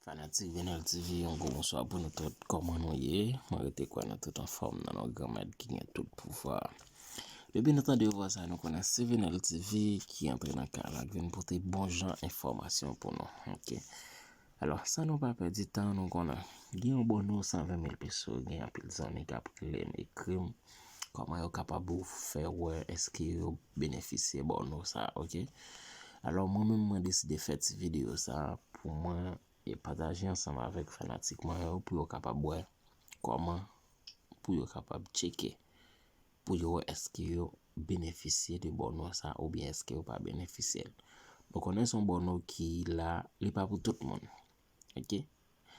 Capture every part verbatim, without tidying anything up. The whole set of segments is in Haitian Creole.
Fanatik Venel T V, yon gwo bonswa pou nou tout. Kòman nou ye? Mwen rete kwè nou tout anfòm nan non Granmèt ki gen tout pouvwa. Depi nou tande vwa sa, nou konnen se Venel T V ki antre nan kay la, ki vin pote bon jan enfòmasyon pou nou. Ok. Alò, san nou pa pèdi tan, nou konnen gen yon bòno san ven mil peso, gen anpil zanmi k ap rele m, ekri m, kòman yo kapab fè wè èske yo benefisye bòno sa, ok? Alò, mwen menm, mwen deside fè ti videyo sa pou mwen e pataje ansanm avèk fanatik mwen yo pou yo kapab wè kòman pou yo kapab tcheke, pou yo wè èske yo benefisye de bòno sa oubyen èske yo pa benefisye l. Nou konnen se yon bòno ki la, li pa pou tout moun. Ok?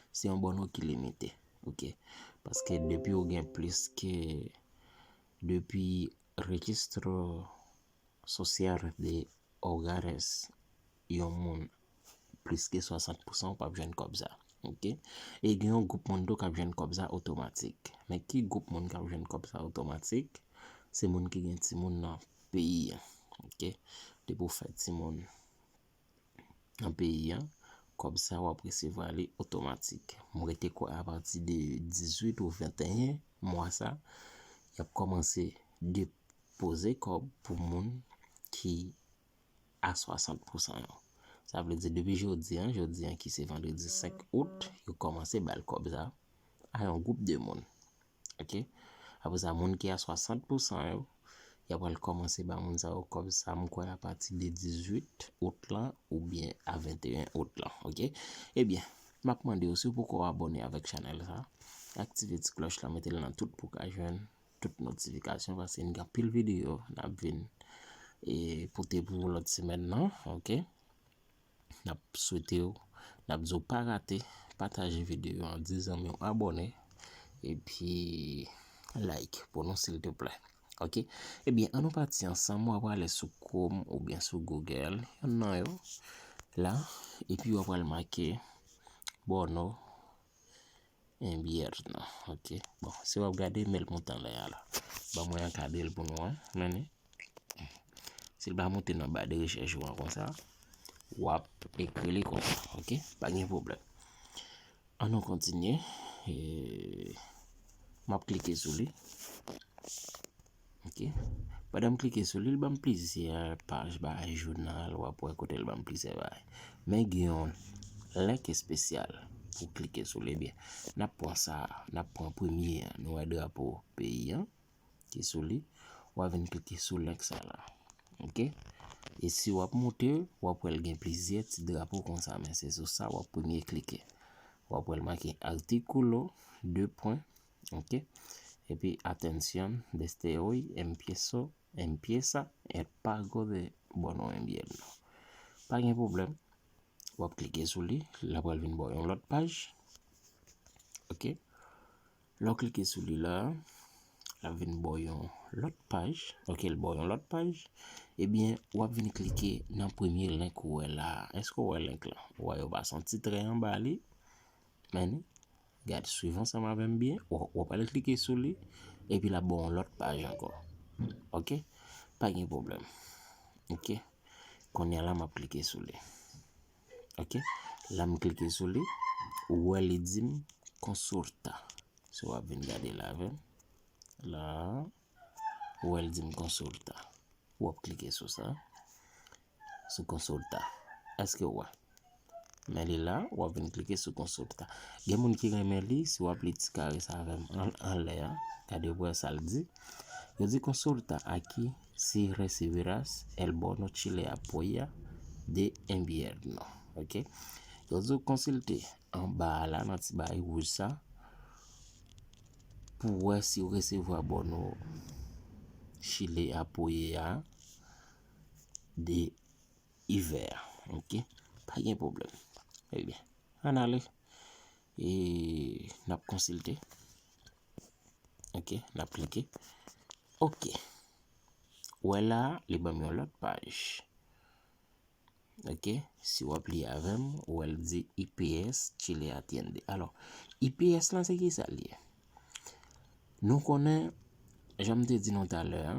Se yon bòno ki limite. Ok? Paske depi ou gen plis ke, depi Registro Social de Hogares, yon moun plis ke swasant pousan, ou p ap jwenn kòb sa. Ok? E gen yon gwoup moun tou k ap jwenn kòb sa otomatik. Men ki gwoup moun k ap jwenn kòb sa otomatik? Se moun ki gen timoun nan peyi a. Ok? Depi w fè timoun nan peyi a, kòb sa w ap resevwa li otomatik. Mwen rete kwè apati de dizuit ou venteyen mwa sa, y ap kòmanse depoze kòb pou moun ki a swasant pousan yo. Sa vle di depi jodi a, jodi a ki se vandredi senk out, yo kòmanse ba l kòb sa a yon gwoup de moun. Ok? Apre sa, moun ki a swasant pousan yo, y ap pral kòmanse ba moun sa yo kòb sa, m kwè apati de dizuit out lan oubyen a venteyen out lan. Ok? Ebyen, m ap mande w, si w poko abòne avèk chanèl sa, aktive ti klòch la, mete l nan tout pou w ka jwenn tout notifikasyon, paske n gen anpil videyo n ap vin e pote pou lòt semèn nan, ok? N ap swete w, n ap di w pa rate, pataje videyo an, di zanmi w abòne, epi like pou nou silteplè. Ok? Ebyen, ann nou pati ansanm, w ap ale sou Chrome oubyen sou Google, yonn nan yo, la, epi w ap al make Bono Invierno. Ok? Bon, si w ap gade, men l monte anlè a la. Ban mwen ankadre l pou nou wè. Men li. Si l pa monte nan ba de rechèch ou an konsa, w ap ekri li konsa. Ok? Pa gen pwoblèm. Ann nou kontinye. E, m ap klike sou li. Ok. Pandan m klike sou li, l ban m plizyè paj bagay jounal, w ap wè kote l ban m plizyè bagay. Men gen yon link espesyal pou klike sou li. Ebyen, n ap pran sa, n ap pran premye an, nou wè drapo peyi an, ki sou li, w ap vin klike sou link sa la. Ok? E si w ap moute, w ap wè l gen plizyè ti drapo konsa, men se sou sa w ap premye klike. W ap wè l make artículo, de pwen, ok? Epi atención, desde hoy empiezo, empieza el pago de bono invierno. Pa gen pwoblèm. W ap klike sou li, l ap pral vin ba w yon lòt paj. Ok? Lè w klike sou li la, l ap vin ba w yon lòt paj. Ok, l ba w yon lòt paj. Ebyen, w ap vin klike nan premye link ou wè la. Èske w wè link lan? Ou wè yo pase yon ti trè anba li. Men li, gad, swiv ansanm avè m byen. W, w ap al klike sou li, epi l ap ba w yon lòt paj ankò. Ok? Pa gen pwoblèm. Ok? Kounye a la, m ap klike sou li. Ok? La, m klike sou li. Ou wè li di m consulta. Si w ap vin gade la avè m. La, ou wè l di m consulta. W ap klike sou sa. Sou consulta. Èske w wè? Men li la, w ap vin klike sou consulta. Gen moun ki renmen li, si w ap li ti kare sa avè m an, anlè a. Gade pou wè sa l di. Yo di consulta aquí si recibirás el bono Chile Apoya de invierno. Ok? Yo di w konsilte anba a la nan ti bagay wouj sa pou wè si w resevwa bono Chile Apoya de ivè. Ok? Pa gen pwoblèm. Ebyen, ann ale. E n ap konsilte. Ok, n ap klike. Ok. Ou wè la, li ban m yon lòt paj. Ok, si w ap li avè m, ou wè l di I P S Chile atiende. Alò, I P S lan se ki sa l ye? Nou konnen, jan m te di nou talè a,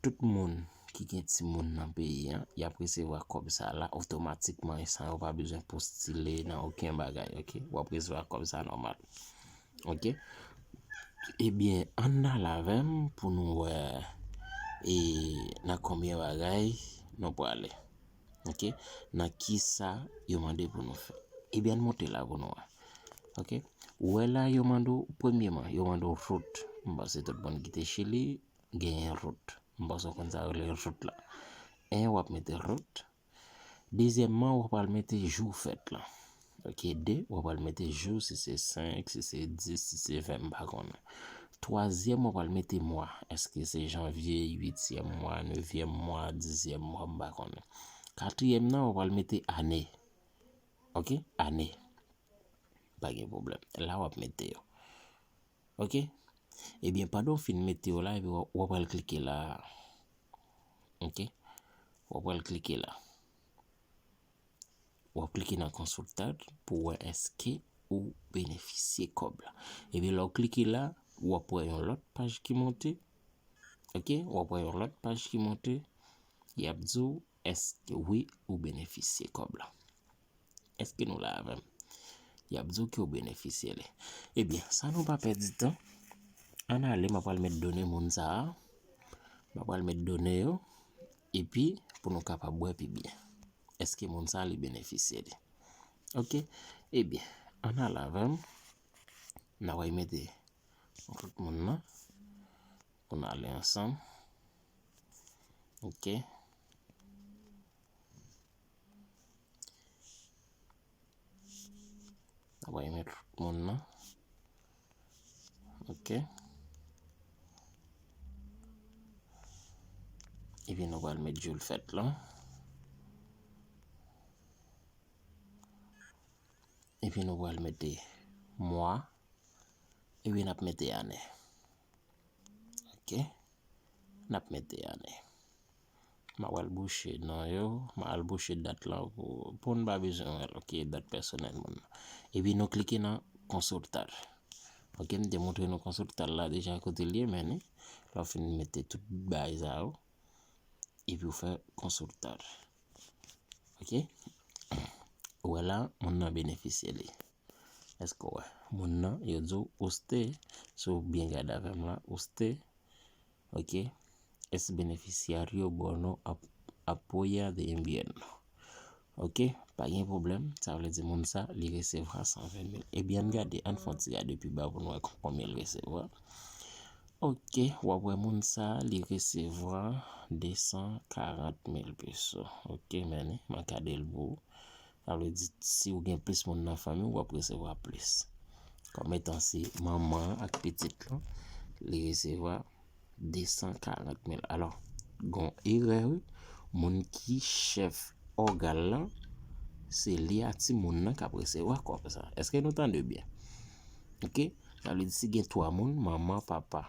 tout moun ki gen timoun nan peyi an, y ap resevwa kòb sa la otomatikman, e san yo pa bezwen postile nan okenn bagay, oke? W ap resevwa kòb sa nòmal, oke? Ebyen, ann al avè m pou nou wè, e, nan konbyen bagay nou prale, oke? Nan kisa yo mande pou nou fè. Ebyen, ann monte la pou nou wè, oke? Ou wè la, yo mande w, premyeman, yo mande w rout. M panse tout moun ki te Chili genyen rout. M panse w konn sa yo rele rout la. En, w ap mete rout. Dezyèmman, w ap al mete jou fèt la. Oke, de, w ap al mete jou, si se senk, si se dis, si se ven, m pa konnen. Twazyèm, w ap al mete mwa. Èske se janvye, uityèm mwa, nevyèm mwa, dizyèm mwa, m pa konnen. Katriyèm nan, w ap al mete ane. Oke, ane. Pa gen pwoblèm. La, w ap mete yo. Oke? Ebyen, pandan w fin mete yo la, epi w, w ap al klike la. Oke? W ap al klike la. W ap klike nan konsilta pou wè èske ou benefisye kòb la. Epi lè w klike la, w ap wè yon lòt paj ki monte. Oke? W ap wè yon lòt paj ki monte. Y ap di w èske wi ou benefisye kòb la. Èske nou la avè m? Y ap di w ke w benefisye li. Ebyen, san nou pa pèdi tan, ann ale, m ap al met done moun sa a. M ap al met done yo, epi pou nou kapab wè pi byen. Èske moun sa a li benefisye li? Oke? Ebyen, ann al avè m. N a pral mete tout moun nan pou n ale ansanm. Oke. N a pral mete tout moun nan. Oke. Epi nou pral mete jou l fèt la. Epi nou pral mete mwa. Epi n ap mete ane. Oke. N ap mete ane. M ap al bouche non yo. M al bouche dat lan pou, pou n pa bezwen wè l, oke, dat pèsonèl moun nan. Epi nou klike nan konsilta. Oke, m te montre nou konsilta la deja kote l ye, men ni. Lè w fin mete tout bagay sa yo, epi w fè konsilta. Oke? Ou wè la, moun nan benefisye li. Èske w wè? Moun nan, yo di w, usted, si w byen gade avè m la, usted, oke, es beneficiario bono ap-, apoya de invierno. Oke, pa gen pwoblèm, sa vle di moun sa, li resevwa san ven mil. Ebyen, ann gade, ann fè yon ti gade pi ba pou n wè konbyen l resevwa. Oke, w ap wè moun sa, li resevwa de san karant mil peso. Oke, men ni, m a gade l pou ou. Sa vle di, si w gen plis moun nan fanmi w, w ap resevwa plis. Kòm etan se manman an ak pitit lan, li resevwa de san karant mil. Alò, gon erè, wi. Moun ki chèf ògàn lan, se li a timoun nan k ap resevwa kòb sa. Èske nou tande byen? Oke? Sa vle di, si gen twa moun, manman, papa,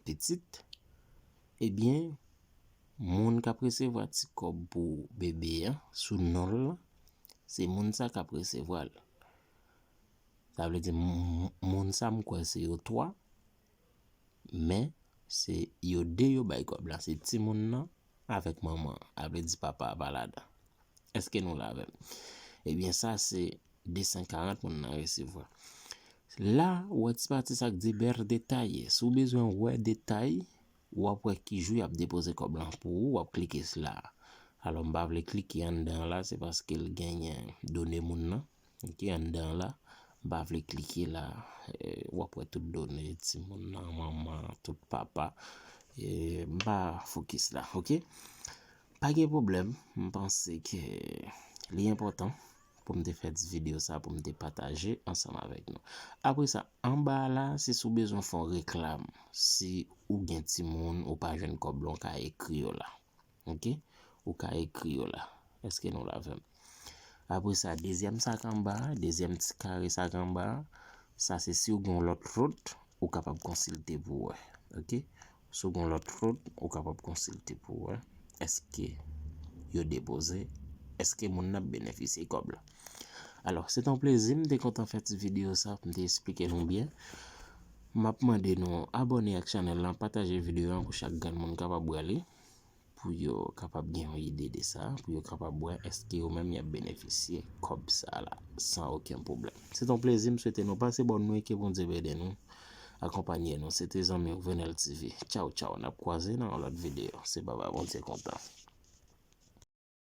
pitit, ebyen, moun k ap resevwa ti kòb pou bebe an, sou non l lan, se moun sa k ap resevwa l. Sa vle di, m-, m-, moun sa, m kwè se yo twa, men se yo de yo bay kòb la, se timoun nan avèk manman an, sa vle di papa a pa ladan. Èske nou la avè m? Ebyen, sa se de san karant moun nan resevwa. La, ou wè ti pati sa k di ver detalle. Si w bezwen wè detay, w ap wè ki jou y ap depoze kòb lan pou ou, w ap klike sila. Alò, m pa vle klike anndan la, se paske l genyen done moun nan. Oke, anndan la, m pa vle klike la. Eh, w ap wè tout done, timoun nan, manman, tout papa. Eh, m pa fokis la, oke? Pa gen pwoblèm, m panse ke li enpòtan pou m te fè ti videyo sa, pou m te pataje ansanm avèk nou. Apre sa, anba a la, se si w bezwen fè yon reklam, si ou gen timoun, ou pa jwenn kòb lan, w ka ekri yo la. Oke? Ou ka ekri yo la. Èske nou la avè m? Apre sa, dezyèm sa k anba a, dezyèm ti kare sa k anba a, sa se si w gen yon lòt rout, ou kapab konsilte pou w wè. Oke? Si w gen yon lòt rout, ou kapab konsilte pou w wè. Èske yo depoze? Èske moun nan ap benefisye kòb la? Alò, se te yon plezi, m te kontan fè ti videyo sa pou m te esplike nou byen. M ap mande nou abòne ak chanèl lan, pataje videyo an pou chak grenn moun kapab wè li. pou yo kapab gen yon ide de sa, pou yo kapab wè èske yo menm y ap benefisye kòb sa la san okenn pwoblèm. Se t on plezi, m swete nou pase bòn nou e ke Bondye beni nou, akonpanye nou. Se te zanmi w Venel T V. Tchaw, tchaw, n ap kwaze nan yon lòt videyo. Se baba Bondye kontan.